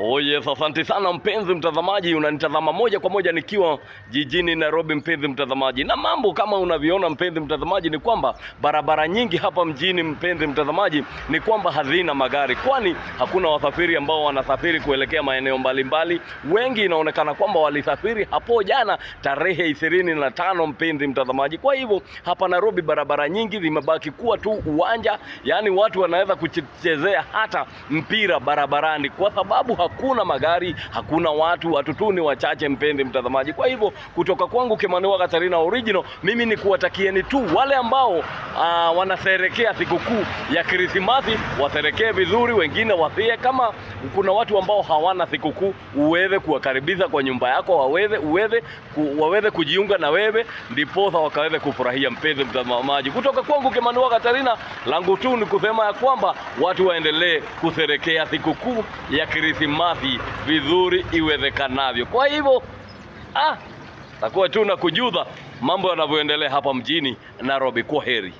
Oh yes, asante sana mpenzi mtazamaji, unanitazama moja kwa moja nikiwa jijini Nairobi, mpenzi mtazamaji. Na mambo kama unavyoona mpenzi mtazamaji, ni kwamba barabara nyingi hapa mjini, mpenzi mtazamaji, ni kwamba hazina magari, kwani hakuna wasafiri ambao wanasafiri kuelekea maeneo mbalimbali. Wengi inaonekana kwamba walisafiri hapo jana tarehe 25, mpenzi mtazamaji. Kwa hivyo hapa Nairobi barabara nyingi zimebaki kuwa tu uwanja, yaani watu wanaweza kuchezea hata mpira barabarani kwa sababu hakuna magari, hakuna watu, watu tu ni wachache, mpenzi mtazamaji. Kwa hivyo kutoka kwangu Kimani wa Katarina Original, mimi ni kuwatakieni tu wale ambao wanasherekea sikukuu ya Krismasi washerekee vizuri, wengine wasie. Kama kuna watu ambao hawana sikukuu, uweze kuwakaribisha kwa nyumba yako, waweze kujiunga na wewe, ndiposa wakaweze kufurahia. Mpenzi mtazamaji, kutoka kwangu Kimani wa Katarina, langu tu ni kusema ya kwamba watu waendelee kusherekea sikukuu ya Krismasi vizuri iwezekanavyo. Kwa hivyo takuwa tu na kujuza mambo yanavyoendelea hapa mjini Nairobi. Kwa heri.